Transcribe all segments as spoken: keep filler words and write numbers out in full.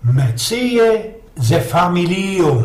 Mecyje ze familijōm.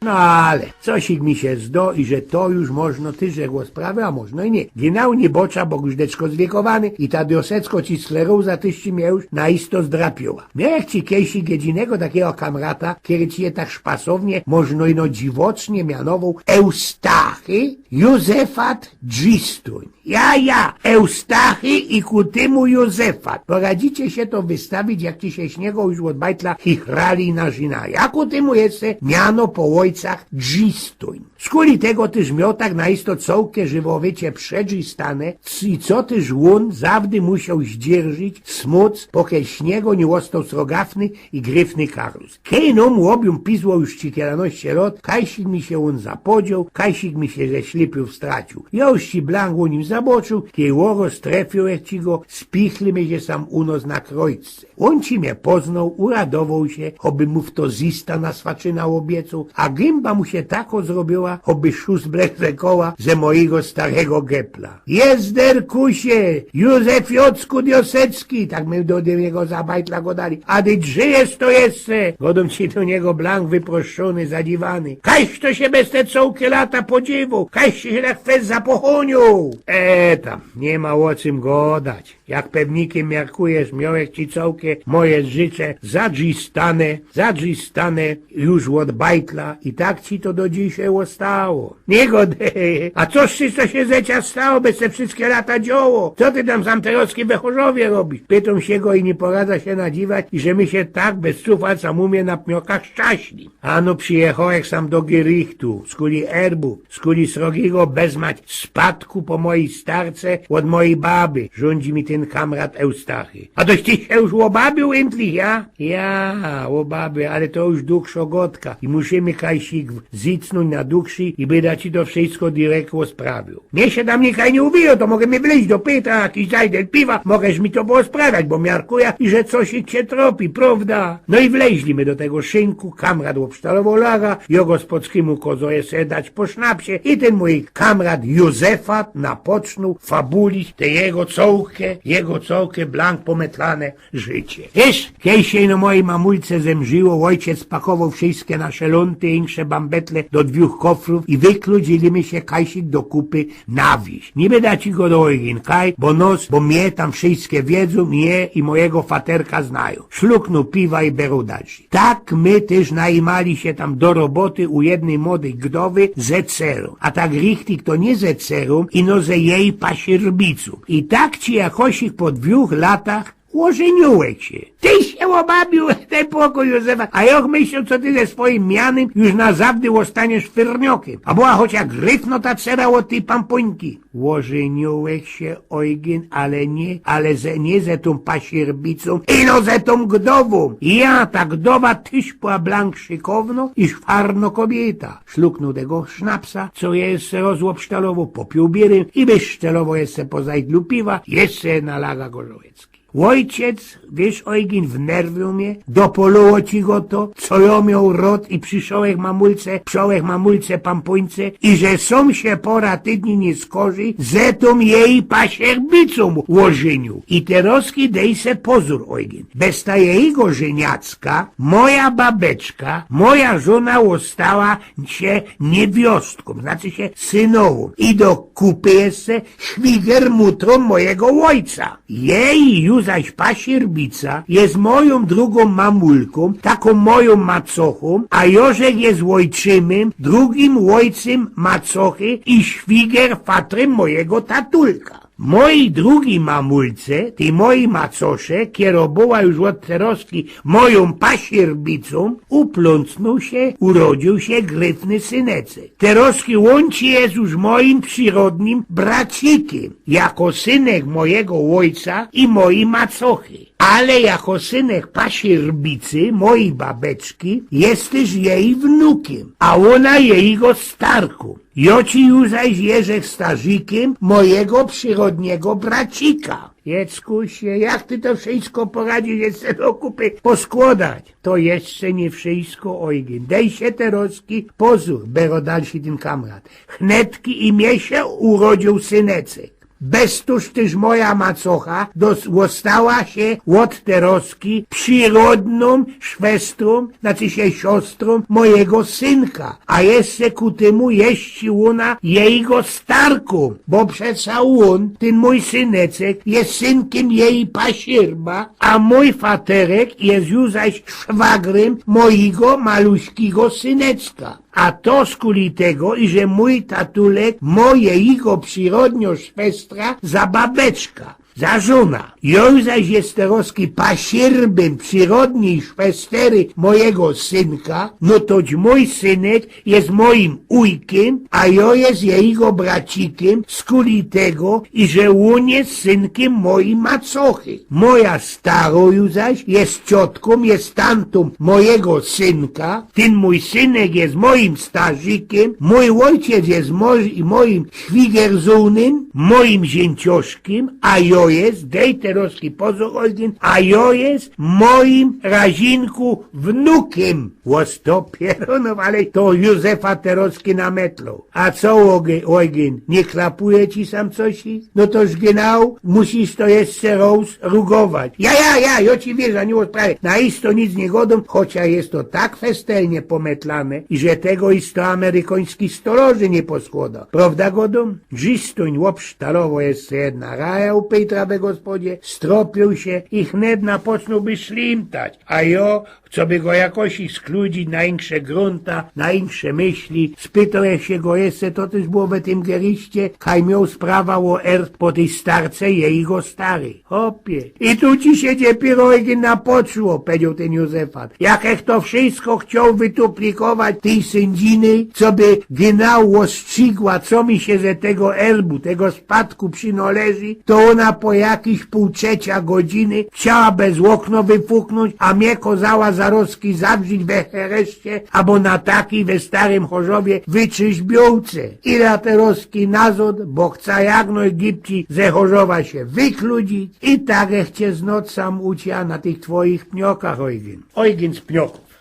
No ale, cosik mi sie zdo, iże to już możno tyż rzekło sprawy, a możno i niy. Gynał niy bocza, bo już deczko zwiekowany i ta diosecko ci skleroza tyż ci mie już na isto zdrapiła. Miołech ci kejsik jedynego takigo kamrata, kery ci je tak szpasownie, możno ino dziwocznie mianowoł Eustachy Józefat Gistóń. Ja, ja, Eustachy i ku tymu Józefat. Poradzicie sie to wystawić, jak ci sie śniego już ôd bajtla chichrali narzina. Ja ku tymu je se miano po ôjcach Gistóń. Skuli tego tyż mioł tak na isto cołke żywowicie przedzistane, c-, i co tyż ôn zawdy musioł zdzierżyć, smōc, pokiel śniego niy ôstoł srogafny i gryfny karus. Kej nōm ôbiyōm pizło już ci kielanoście lot, kajsik mi sie ôn zapodzioł, kajsik mi sie ze ślypiōw straciōł. Jo już ci blank ô nim zaboczōł, kej ôroz trefiōł jak ci go, spichli my sie sam u nos na krojce. Ôn ci mie poznoł, uradowoł sie, choby mu fto zista na swaczyna ôbiecoł, a gymba mu sie tako zrobiła, choby szusblech rzekoła ze mojigo starego gepla. Jezder kusie, Józef Jocku Diosecki, tak my do niego za bajtla godali. A ty drzyjes to jeszcze? Godōm ci do niego blank wyproszony, zadziwany. Kajś to sie bez te cołke lata podziywoł, kajś ci sie tak fest zapochōniōł. E, tam, niy ma ô cym godać. Jak pewnikym miarkujesz, miołech ci cołke moje życie zadrzistane, zadrzistane już ôd bajtla i tak ci to do dzisiej ôstało. Niy godej, a cōż ci to sie ze cia stało, bez te wszyjske lata dzioło? Co ty tam sam terozki we Chorzowie robisz? Pytōm sie go i niy poradza sie nadziwać, iże my sie tak bez cufaca mōmy na pniokach szczaśli. Ano przijechołech sam do Gerichtu, skuli erbu, skuli srogigo bezmać spadku po mojij starce ôd mojij baby, rzōndzi mi tyn kamrat Eustachy. A toś ty sie już ôbabiōł intlich, ja? Ja, ôbabiōł, ale to już dugszo godka i musimy kajsik w-, zicnōńć na dugszi i byda ci to wszyjsko direkt ôsprawiōł. Mie sie tam nikaj niy uwijo, to moga mi wleźć do pyta, jakiś zajdel piwa, mogaś mi to ôsprawiać, bo miarkuja, iże cosik sie tropi, prowda? No i wleźli my do tego szynku, kamrat ôbsztalowoł laga, jo go spod skymu kozoje se dać po sznapsie i tyn mōj kamrat Józefat napoczōnōł fabulić te jego cołke, jego cołke blank pometlane życie. Wiysz, kej sie ino mojij mamulce zemrziło, ôjciec spakowoł wszyjske nasze lōnty i insze bambetle do dwōch kofrōw i wykludzili my sie kajsik do kupy na wieś. Niy byda ci go do Ojgin kaj, bo nos, bo mie tam wszyjske wiedzōm, mie i mojigo faterka znajōm. Szluknōł piwa i beroł dalszyj. Tak my tyż naimali sie tam do roboty u jednyj młodej gdowy ze cerōm. A tak richtig to niy ze cerōm, ino ze jeji pasierbicōm. I tak ci jakosik po dwōch latach ôżyniōłech sie. Ty sie ôbabiōł, dej pokōj, Józefa, a jŏ myśloł, co ty ze swojim mianym już na zawdy ôstaniesz fyrniokym. A była choć jak gryfno ta cera ôd tyj pampōńki. Ôżyniōłech sie, Ojgyn, ale niy, ale ze, niy ze tōm pasierbicōm, ino ze tōm gdowōm. Ja, ta gdowa tyż była blank szykowno i szwarno kobiyta. Szluknōł tego sznapsa, co je jeszcze rozłopsztalowoł, popiōł bierym i wyszczelowoł jeszcze po zajdlu piwa, jeszcze jedna laga gorzołecki. Ôjciec, wiysz, Ojgyn, wnerwiōł mie, dopoloło ci go to, co jŏ mioł rot i prziszołech mamulce, prziōłech mamulce pampōńce i że sōm sie pora tydni niy skorzij, ze tōm jeji pasierbicōm ôżyniōł. I terozki dej se pozōr, Ojgyn. Bez ta jejigo żyniacka moja babeczka, moja żōna ôstała sie niewiostką, znaczy sie synowōm. I do kupy jeszcze świgermutrōm mojigo ôjca. Jeji ju zaś pasierbica je mojōm drugōm mamulkōm, takōm mojōm macochōm, a Jorzech je ôjczymym, drugim ôjcym macochy i świgerfatrym mojigo tatulka. Mojij drugij mamulce, tyj mojij macosze, kero była już ôd terozki mojōm pasierbicōm, uplōncnōł sie, urodziył sie gryfny synecek. Terozki ôn ci je już mojim przirodnym bracikym, jako synek mojigo ôjca i mojij macochy. Ale jako synek pasierbicy, mojij babeczki, je tyż jeji wnukym, a ôna jejigo starkōm. Jŏ ci ju zaś jeżech starzikym mojigo przirodnigo bracika. Jecku sie, jak ty to wszysko poradzisz jeszcze do kupy poskłŏdać? To jeszcze niy wszysko, Ojgyn. Dej sie terozki pozōr, bero dalszyj tyn kamrat. Chnetki i mie sie urodziył synecek. Bez to tyż moja macocha dos-, ôstała sie ôd terŏzki przirodnōm szwestrōm, znaczy sie siostrōm mojigo synka, a jeszcze ku tymu jeszcze ôna jejigo starkōm, bo przeca ôn, tyn mōj syneczek, je synkym jeji pasierba, a mōj faterek je już zaś szwagrym mojigo maluśkigo syneczka. A to skuli tego, iże mōj tatulek mŏ jejigo przirodniŏ szwestra za babeczka, za żōna. Jŏ zaś je terŏzki pasierbym przirodnij szwestery mojigo synka, no toć mōj synek je mojim ujkym, a jŏ je jejigo bracikym, skuli tego, iże ôn je synkym mojij macochy. Moja starŏ ju zaś je ciotkōm, je tantōm mojigo synka, tyn mōj synek je mojim starzikym, mōj ôjciec je moj-, mojim świgerzōnym, mojim ziyncioszkym, a jŏ je, dej terŏzki pozōr, Ojgyn, a jŏ je mojim razinku wnukym. Ôsto pierōnōw, ale to Józefa terŏzki nametloł. A co, Ojgyn, nie klapuje ci sam coś? No toż genau, musisz to jeszcze rŏz rugować. Ja, ja, ja, jŏ ci wierzã, niy ôsprawiaj. Na isto nic niy gŏdōm, chocia je to tak festelnie pometlane, iże tego isto amerykōńskich stolorzy niy poskłŏdŏ. Prŏwda gŏdōm? Dzysdōń ôbsztalowŏ jeszcze jedna raja u Pejtra we gospodzie, stropiōł sie i hnedna poczōnōłby szlimtać. A jŏ, coby go jakoś ich skludzić na insze grōnta, na insze myśli, spytoł sie go jeszcze, to tyż było we tym geriście, kaj mioł sprawa ô erb po tyj starce jejigo staryj. Chopie. I tu ci sie dopiyro, Ojgyn, napoczło, pedzioł tyn Józefat. Jakech to wszysko chcioł wytuplikować tyj syndziny, coby genau ôstrzigła, co mi sie ze tego erbu, tego spadku przinoleży, to ôna po jakichś pōł trzecia godziny chciała bez ôkno wyfuknōńć, a mie kozała zarŏzki zawrzić we hereszcie, abo na taki we Starym Chorzowie wyczyść biōłce. I ja terŏzki nazŏd, bo chca jak nojgibcij ze Chorzowa sie wykludzić. I tak jech cie znŏt sam uciã na tych twojich pniokach, Ojgyn. Ojgyn z pniokōw.